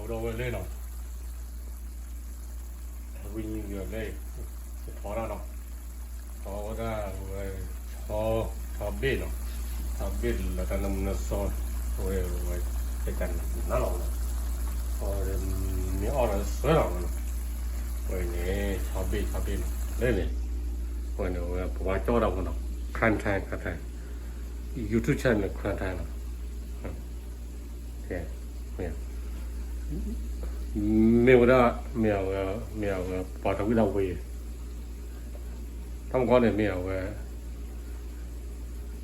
ဒီးဝဲလၢနီၤ, ဝံၤညီလၢ ယထီဒၣ်နီၤ, ထီဝဲဒၣ်ဝဲ ဆီ ဆီဘ့ၣ်နီၤ, ဆီဘ့ၣ်လၢတၢ်နၢမူနၢ်စီ ဝဲ ဝဲ တၢ်နးလီၤနီၤ, အဝဲ မ့ၢ်အီၣ်ဒီးစၢလီၤနီၤ, ဝဲန့ၣ် ဆီဘ့ၣ် ဆီဘ့ၣ်နီၤ လၢန့ၣ်, ဝဲန့ၣ်ဝဲပဝါကၠီဒၣ်ဝဲနီၤ, Clan Tang, Clan Tang, YouTube channel Clan Tang နီၤ. မ့ၢ်ဝဲဒၣ် မ့ၢ်အဝဲ မ့ၢ်အဝဲ ပှၤတၢ်ဝံၣ်တၢ်ဝဲ, တၢ်မကီန့ၣ် မ့ၢ်အဝဲ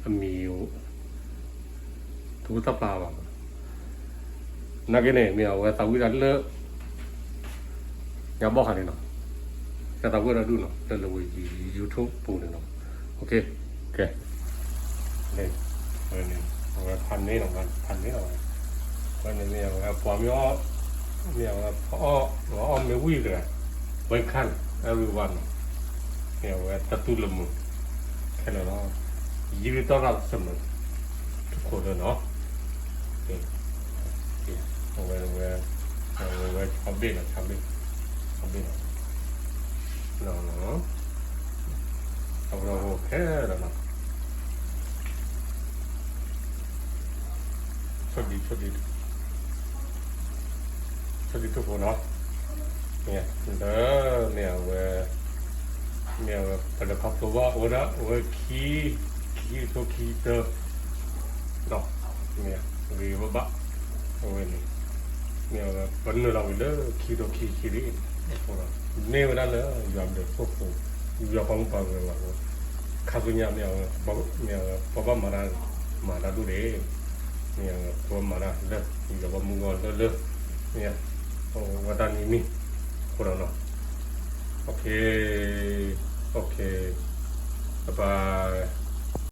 အမံၤ တဝံၣ်တၢ်ပျၢ်ဘၣ်, နာ်က့န့ၣ် မ့ၢ်အဝဲသးဝံၣ်တၢ်လၢ ညါဘီၣ်ခါန့ၣ်နီၤ, ကသးဝံၣ်တၢ်ဒူၣ်နီၤ လၢလၢဝဲ YouTube ပူၤန့ၣ်နီၤ, ကဲ ဝဲန့ၣ် အဝဲဖးန့ၢ်လီၤ ဖးန့ၢ်လီၤဝဲ, ဝဲန့ၣ်မ့ၢ်အဝဲ ပှၤမ့ၢ်အီၣ် မ့ၢ်အဝဲ ဖးအီၣ် အီၣ်မ့ၢ်ဝံၣ်တဂၤ, welcome everyone နီၤ, မ့ၢ်အဝဲတၢ်တူၢ်လိာ်မုာ် ခဲလၢာ်လီၤ, ယံၤဒုးတီၢ်ရၣ်သနၢၣ် တခိၣ်လၢနီၤ, အဝဲ အဝဲ အဝဲ ဆီဘ့ၣ်နီၤ ဆီဘ့ၣ် ဆီဘ့ၣ်နီၤ, အဝဲခဲလၢာ်နီၤ, ဆိၣ်ဒံ ဆိၣ်ဒံ ဆိၣ်ဒံတခိၣ်နီၤ, ဒီး မ့ၢ်အဝဲ မ့ၢ်အဝဲ ပလဲၤခီဖျိဘၣ်ဝဲဒၣ် အဝဲခံ ခံကထိခံဆံတၢ ဒီး မ့ၢ်ဂ့ၤဘၣ်ဘၣ် အဝဲန့ၣ် မ့ၢ်အဝဲ ပနုာ်လီၤဝံၤလၢခံကထိခံဆံခံလံအဃိဒီး မ့ၢ်ဝဲဒၣ်လၢယွၤဘျုးဖှိၣ်ဖိ ယွၤပှၤမူပှၤဂဲၤအဂီၢ် ခါဆူညါမ့ၢ်အဝဲ မ့ၢ်အဝဲ ပဘၣ်မၤတၢ် မၤတၢ်ဒိၣ်ဒံး မ့ၢ်အဝဲ ပဘၣ်မၤတၢ်လၢ ယွၤဘၣ်မူဂီၢ်လၢလၢ မ့ၢ် ပဝဲတၢ်နံၤမံၤ အဃိဒီးနီၤ OK OK ပပၢ်